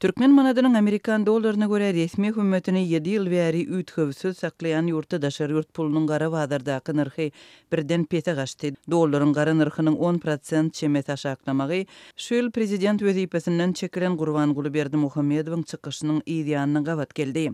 Türkmen manadynyň amerikan dollaryna görä resmi hümmetini ýedi ýyl bäri üýtgewsiz saklaýan ýurtda daşary ýurt pulunyň gara bazardaky nyrhy birden pese gaçdy. Dollaryň gara nyrhynyň 10% çemesi aşaklamagy şu ýyl prezident wezipesinden çekilen Gurbanguly Berdimuhamedowyň çykyşynyň yz ýanyna gabat geldi.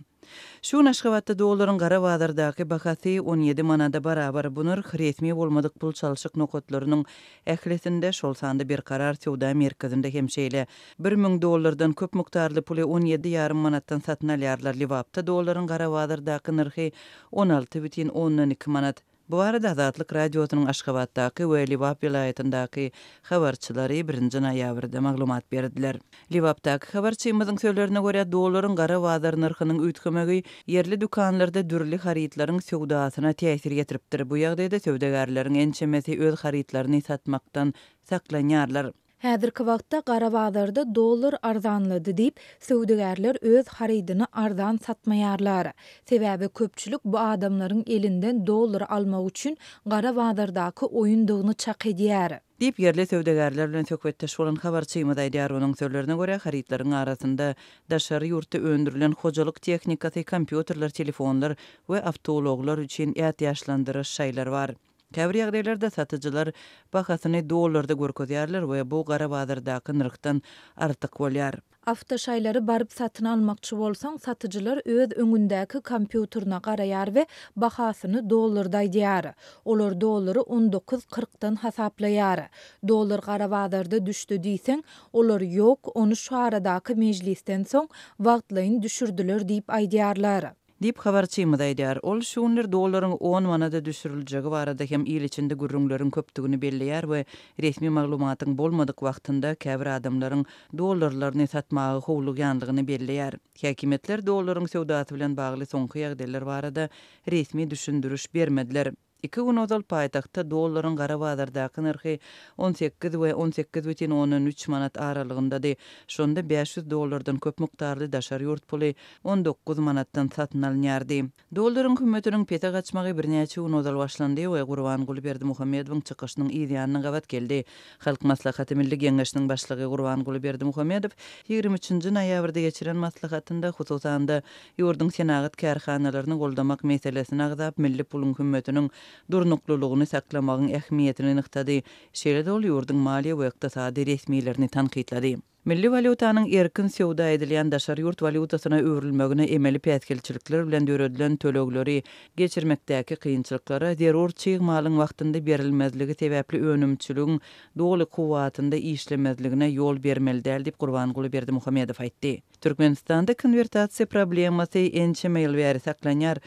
Şu gün Aşgabatda dollaryň gara bazardaky bahasy 17 manada barabar. Bu nyrh resmi bolmadyk pul çalşyk nokatlarynyň ählisinde, şol sanda Berkarar söwda merkezinde hem şeýle. 1000 dollardan köp mukdarly puly 17 ýarym manatdan satyn alýarlar. Lebapda dollaryň gara bazardaky nyrhy 16,2 manat. Bu barada Azatlyk Radiosynyň Aşgabatdaky we Lebap welaýatyndaky habarçylary birinji noýabrda maglumat berdiler. Lebapdaky habarçymyzyň sözlerine görä, dollaryň gara bazar nyrhynyň üýtgemegi ýerli dükanlarda dürli harytlaryň söwdasyna täsir ýetiripdir. Bu ýagdaýda söwdagärleriň ençemesi öz harytlaryny satmakdan saklanýarlar. Häzirki wagtda gara bazarda dollar arzanlady diýip, söwdagärler öz harydyny arzan satmaýarlar. Sebäbi köpçülik bu adamlaryň elinden dollar almak üçin gara bazardaky oýundygyny çak edýär. Diýip, ýerli söwdagärler bilen söhbetdeş bolan habarçymyz aýdýar. Onuň sözlerine görä, harytlaryň arasynda daşary ýurtda öndürilen hojalyk tehnikasy, kompýuterler, telefonlar we awtoulaglar üçin ätiýaçlandyryş şaýlary bar. Käbir ýagdaýlarda satyjylar bahasyny dollarda görkezýärler we bu gara bazardaky nyrhdan artyk bolýar. Awtoşaýlary baryp satyn almakçy bolsaň, satyjylar öz öňündäki kompýuterine garaýar we bahasyny dollarda aýdýar. Olar dollary on dokuz kyrkdan hasaplaýar. Dollar gara bazarda düşdi diýseň, olar ýok, ony şu aradaky mejlisden soň wagtlaýyn düşürdiler diýip aýdýarlar. Diýip, habarçymyz aýdýar. Ol şu günler dollaryň on manada düşüriljegi barada hem il içinde gürrüňleriň köpdügini belleýär we resmi maglumatyň bolmadyk wagtynda käbir adamlaryň dollarlaryny satmaga howlugýandygyny belleýär. Häkimiýetler dollaryň söwdasy bilen bagly soňky ýagdaýlar barada resmi düşündiriş bermediler. Iki gün ozal paýtagtda dollaryň gara bazardaky nyrhy 18 we 18,3 manat aralygyndady. Şonda 500 dollardan köp mukdarly daşary ýurt puly 19 manatdan satyn alynýardy. Dollaryň hümmetiniň pese gaçmagy birnäçe gün ozal başlandy we Gurbanguly Berdimuhamedowyň çykyşynyň yz ýanyna gabat geldi. Halk Maslahaty Milli Geňeşiniň Başlygy Gurbanguly Berdimuhamedow ýigrimi üçünji noýabrda geçiren maslahatynda, hususan-da, ýurduň senagat kärhanalaryny goldamak meselesini agzap, milli puluň hümmetiniň durnuklylygyny saklamagyň ähmiýetini nygtady. Şeýle-de ol ýurduň maliýe we ykdysady resmilerini tankytlady. Milli walýutanyň erkin söwda edilýän daşary ýurt walýutasyna öwrülmegine emeli päsgelçilikler bilen döredilen tölegleri geçirmekdäki kynçylyklara, zerur çig malyň wagtynda berilmezligi sebäpli önümçiligiň doly kuwwatynda işlemezligine ýol bermeli däl diýip, Gurbanguly Berdimuhamedow aýtdy. Türkmenistanda konwertasiýa problemasy ençeme ýyl bäri saklanýar.